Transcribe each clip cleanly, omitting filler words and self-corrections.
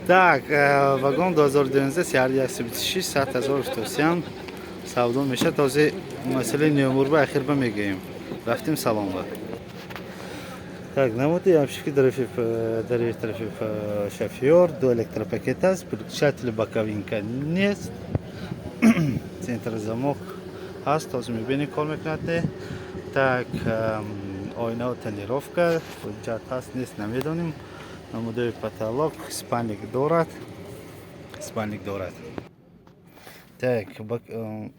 Так, вагон 2012, CRD 126, 100 000 гуфтосиям, савдо мешавад. Този масъалаи номурба ахирба мегӯем. Рафтем салонба. Так, намуди обшивки дари тарафи шофёр, ду электропакет аст, переключатели боковинка нест, центр замок ҳаст, ҳозир мебинем, кор мекунад, не. Так, оинао тонировка, ҳуҷҷат ҳаст, нест, намедонем. Намудои потолок, спальник дорад, спальник дорад. Так,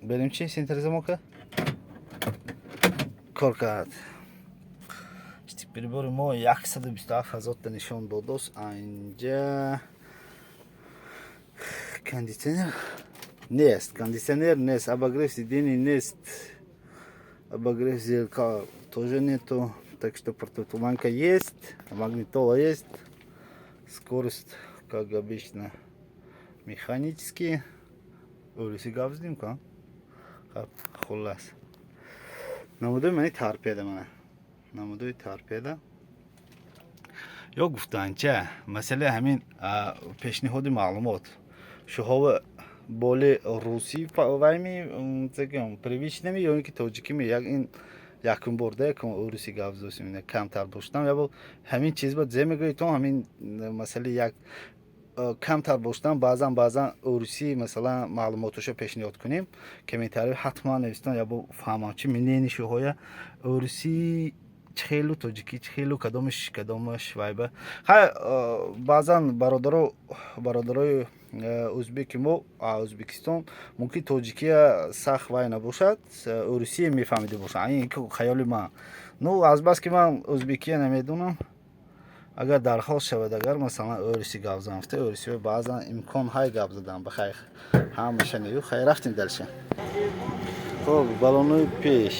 берем чи центр замока кор кард. Прибори мо 127 ҳазорта нишон додост. Анҷа кондитсионер нест, кондитсионер нест, обогрев сидений нест, обогрев зеркал тоже нету, так что противотуманка есть, магнитола есть, скорость, как обычно, механический. Ӯриси гап задим ка. Хуллас, намудои мани торпеда, мана намудои торпеда. Ё гуфтанча, масъалаи ҳамин пешниҳоди маълумот шуҳова боли русӣ вайми привычными ё ин ки тоҷикими, як ин якум борда якум урусӣ гап задосим, камтар доштам. Ябо ҳамин чиз ба зе мегӯед, то ҳамин масъалаи як камтар боштам, баъзан урусӣ, масалан, маълумотошо пешниҳод кунем, комментарио ҳатман навистон, ябо фаҳмам чи мнение шуҳоя, урусӣ чӣ хелу, тоҷикӣ чӣ хелу, кадомаш вайба. Хай, баъзан бародарои ӯзбеки мо, Ӯзбекистон, мумкин тоҷикия сахт вай набошад, урусие мефаҳмида бошад. Ин хаёли ман. Ну, азбаски ман ӯзбекия намедонам, агар дархост шавад, агар, масалан, ӯрусӣ гап занам, ӯрусӣ баъзан имкон ҳай гап задан ба хай, ҳамаша нею. Хай, рафтем дальше. Хоб, баллонои пеш,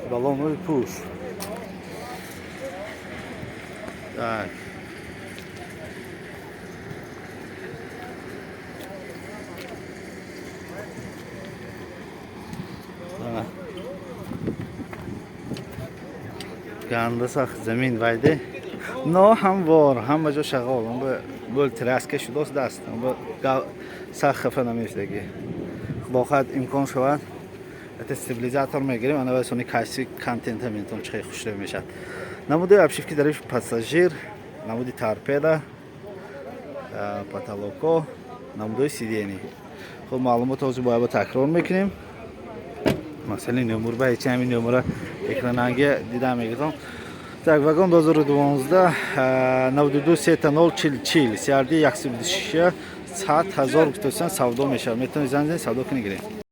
баллонҳои пӯш. Так, ганда сахт замин вайде, но ҳамвор, ҳама ҷо шағол, бӯл тряска шудост даст сахт хафа намешудагӣ. Худо хоҳад, имкон шавад, это стабилизатор мегирем, ана васони кайси контента ментон чихе хушрӯ мешавад. Намуди обшивки дари пассажир, намуди торпеда, потолоко, намудои сидений. Хуб, маълумот ҳозир бояд такрор мекунем. Масъалаи номурба ҳечи ҳамин номура экрананги дида мегирам. Так, вагон 2012, 92 сета 0 40 40, CRD 126, 100 000 гуфтасан, савдо мешавад. Метавонед занг занед, савдо кунед, гиред.